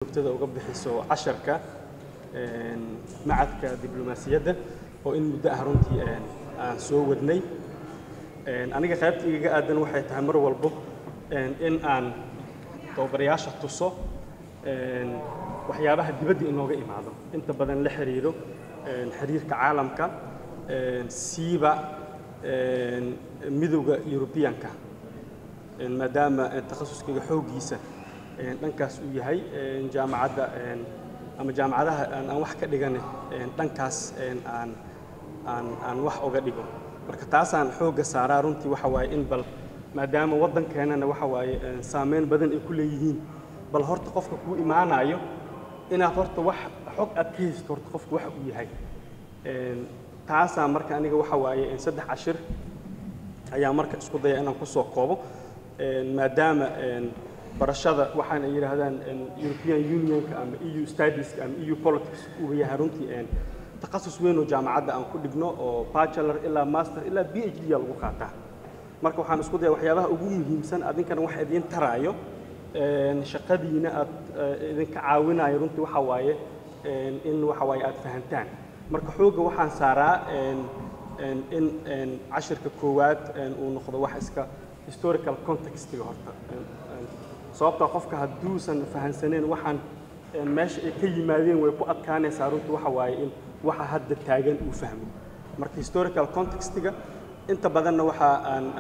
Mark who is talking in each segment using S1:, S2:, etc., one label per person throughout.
S1: Joogtada uga bixiso casharka macadka diblomaasiyadda oo in muddo ah runtii aan soo wadnay. Aniga qaybta igaga aadan waxay tahay mar walbo in aan tababarayaasha tuso waxyaabaha dibadda inooga imaado, inta badan la xiriiro xiriirka caalamka, siiba Midowda Yurubiyanka, maadaama takhasuskayga xooggiisa dhankaas uu yahay, jaamacadda ama jaamacadaha aan wax ka dhigane dhankaas aan aan aan wax oga dhigo. Marka taasaan xoogga saaraa runtii, waxa waaye in bal maadaama waddankeenana waxa waaye saameyn badan ay ku leeyihiin, bal horta qofka kuu imaanayo inaad horta wax xog aad ka haysato horta qofka waxa uu yahay. Taasaa marka aniga waxa waaye 3 cashir ayaa marka isku daya inaan kusoo koobo, maadaama barashada waxaan ay yidhaahdaan European Unionka ama EU studieska ama EU politics uu yahay runtii takhasus weyn oo jaamacadda aan ku dhigno, oo bachelor ilaa master ilaa PhD yaa lagu qaataa. Marka waxaan isku daya waxyaabaha ugu muhiimsan adinkana wax idiin taraayo, shaqadiina aad idinka caawinayo runtii waxa waaye in waxa waaye aad fahantaan. Marka xoogga waxaan saaraa in cashirka koowaad uu noqdo wax iska historical contextiga horta, sababtaa qofka hadduusan fahansaneen waxaan meesha ay ka yimaadeen way ku adkaanaysaa runtii waxa waaye in waxa hadda taagan uu fahmo. Marka historical contextiga inta badanna waxa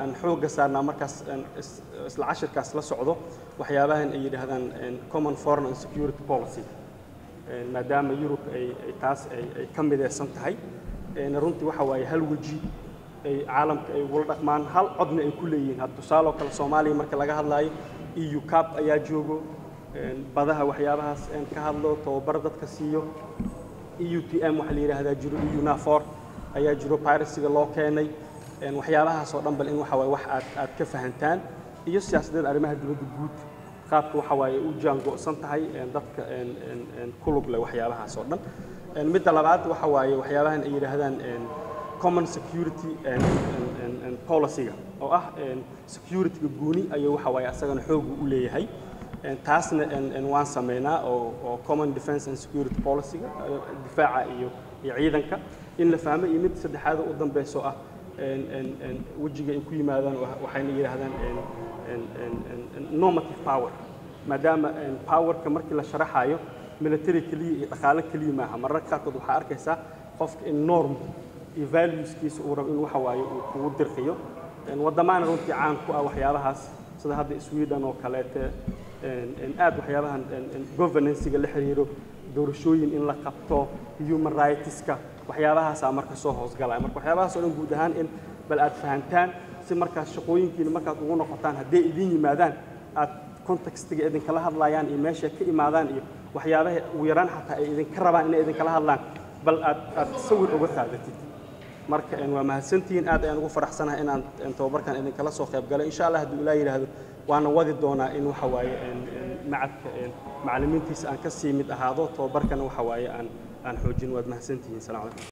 S1: aan xoogga saarnaa markaas isla cashirkaas la socdo waxyaabahan ay yidhaahdaan common foreign and security policy, maadaama Yurub ay taas ay ka mideysan tahay runtii waxa waaye hal weji ay caalamka ay ugula dhaqmaan, hal codna ay ku leeyihiin. Had tusaale oo kale Soomaaliya marka laga hadlaayo EU cap ayaa joogo, badaha waxyaabahaas ka hadlo, tababar dadka siiyo. EUTM waxaa la yidhaahdaa jiro, EUNAVFOR ayaa jiro, piracyga loo keenay, waxyaabahaas oo dhan bal in waxa waaye wax aad ka fahantaan, iyo siyaasadeed arrimaha dibadda guud qaabka waxa waaye u jaango'san tahay dadka ku lug leh waxyaabahaas oo dhan. Midda labaad waxa waaye waxyaabahan ay yidhaahdaan common security policy-ga oo ah security-ga gooni ayuu waxa waaye asagana xoogu u leeyahay, taasna waan sameynaa, oo common defense and security policy-ga, difaaca iyo ciidanka in la fahmo. Iyo mid saddexaad u dambeyso ah wejiga ay ku yimaadaan waxayna yidhaahdaan normative power, maadaama powerka markii la sharaxayo military keliya iyo dhaqaale keliya maaha, mararka qaarkood waxaa arkaysaa qofka in norm iyo valueskiisa uu rabo in waxa waaye uu kugu dirqiyo. Waddamaana runtii caan ku ah waxyaabahaas, sida hadda Sweden oo kaleete, aad waxyaabahan governance-ga la xiriiro, doorashooyin in la qabto, human rightska, waxyaabahaasaa marka soo hoosgalaya. Marka waxyaabahaas oo dhan guud ahaan in bal aad fahantaan si markaas shaqooyinkiina markaad ugu noqotaan hadday idin yimaadaan aad contextiga idinkala hadlayaan iyo meeshay ka imaadaan iyo waxyaabaha ugu yaraan xataa ay idinka rabaan inay idinkala hadlaan bal aad sawir uga qaadatid. Marka waa mahadsantihiin, aad ayaan ugu faraxsanahay inaan tababarkan idinkala soo qayb galay. Insha Allah hadduu Ilaah yidhaahdo waana wadi doonaa in waxa waaye macadka macallimiintiisa aan ka sii mid ahaado, tababarkana waxa waaye aan xoojin. Waad mahadsantihiin. Salaam calaykum.